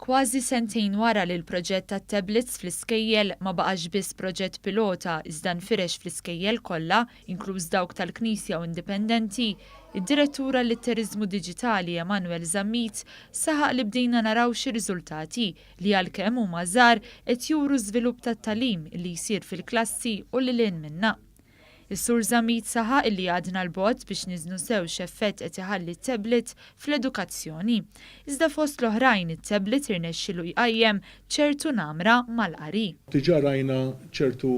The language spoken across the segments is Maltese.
Kważi sentejn wara li l-proġett tat-tablets fl-iskejjel ma baqax biss proġett pilota iżda nfirex fl-iskejjel kollha, inkluż dawk tal-Knisja u indipendenti, id-Direttur għal-Litteriżmu Diġitali Emanuel Zammit saħaq li bdejna naraw xi riżultati li għalkemm huma żgħar qed juru żvilupp tat-tagħlim li jsir fil-klassi u lil hinn minnha. Is-Sur Zammit saħaq illi għadna 'l bogħod biex niżnu sew x'effett qed iħalli t-tablet fl-edukazzjoni. Iżda fost l-oħrajn it-tablet irnexxielu jqajjem ċertu namra mal-qari. Diġà rajna ċertu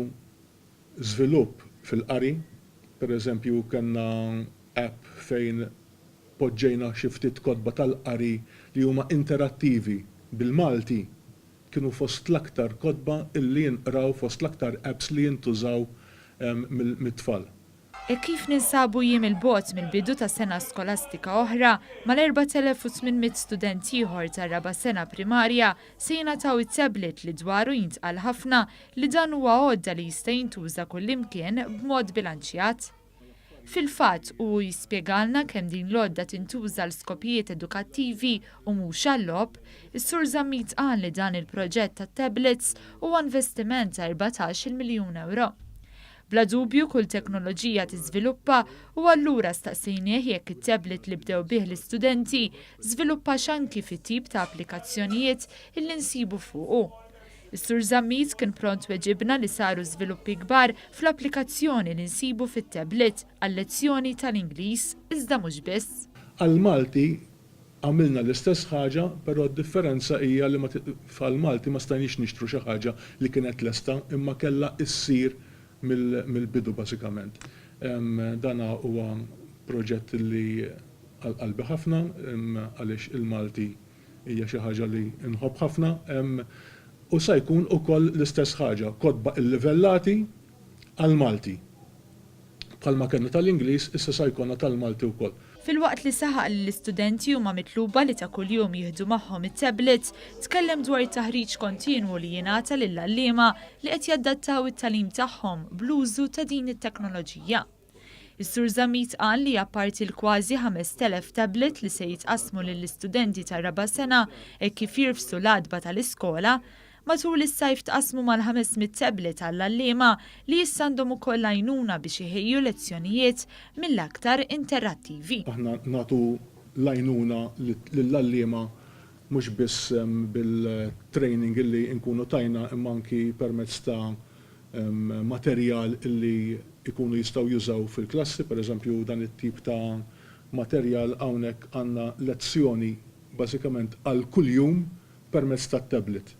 żvilupp fil-qari, per eżempju kellna app fejn poġġejna xi ftit kotba tal-qari li huma interattivi bil-Malti, kienu fost l-aktar kotba illi jinqraw, fost l-aktar apps li jintużaw mit-tfal. Hekk kif ninsabu jiem 'il bogħod mill-bidu ta' sena skolastika oħra, mal-4,800 student ieħor tar-raba' sena primarja se jingħataw it-tablet li dwaru jintqal ħafna li dan huwa għodda li jista' jintuża kullimkien b'mod bilanċjat. Fil-fatt, hu jispjegalna kemm din l-għodda tintuża għal skopijiet edukattivi u mhux għal-logħob, is-Sur Zammit qal li dan il-proġett tat-tablets huwa investiment ta' 14-il miljun ewro. Bla dubju kull teknoloġija tiżviluppa u allura staqsejnieh jekk it-tablet li bdew bih l-istudenti żviluppax anki fit-tip ta' applikazzjonijiet illi nsibu fuqu. Is-Sur Zammit kien pront weġibna li saru żviluppi kbar fl-applikazzjoni li nsibu fit-tablet għal-lezzjoni tal-Ingliż, iżda mhux biss. Għall-Malti għamilna l-istess ħaġa, però d-differenza hija li għall-Malti ma stajniex nixtru xi ħaġa li kienet lesta imma kellha ssir mill-bidu bażikament. Dan huwa proġett li għal qalbi ħafna għaliex il-Malti Hija xi ħaġa li nħobb ħafna. U sa jkun ukoll l-istess ħaġa, kotba illivellati għall-Malti. Bħalma kellna tal-Ingliż, issa sa jkollna tal-Malti wkoll. Filwaqt li saħaq li l-istudenti huma mitluba li ta' kuljum jieħdu magħhom it-tablets, tkellem dwar it-taħriġ kontinwu li jingħata lill-għalliema li qed jadattaw it-tagħlim tagħhom bl-użu ta' din it-teknoloġija. Is-Sur Zammit qal li apparti l-kważi 5,000 tablet li se jitqassmu lill-istudenti tar-raba' sena hekk kif jirfsu l-għatba tal-iskola, matul is-sajf tqassmu mal-500 tablet għall-għalliema li issa għandhom ukoll għajnuna biex iħejju lezzjonijiet mill-aktar interrattivi. Aħna nagħtu l-għajnuna lill-għalliema mhux biss bil-training li nkunu tajna imma anki permezz ta' materjal li jkunu jistgħu jużaw fil-klassi, pereżempju dan it-tip ta' materjal hawnhekk għandna lezzjoni bażikament għal kuljum permezz tat-tablet.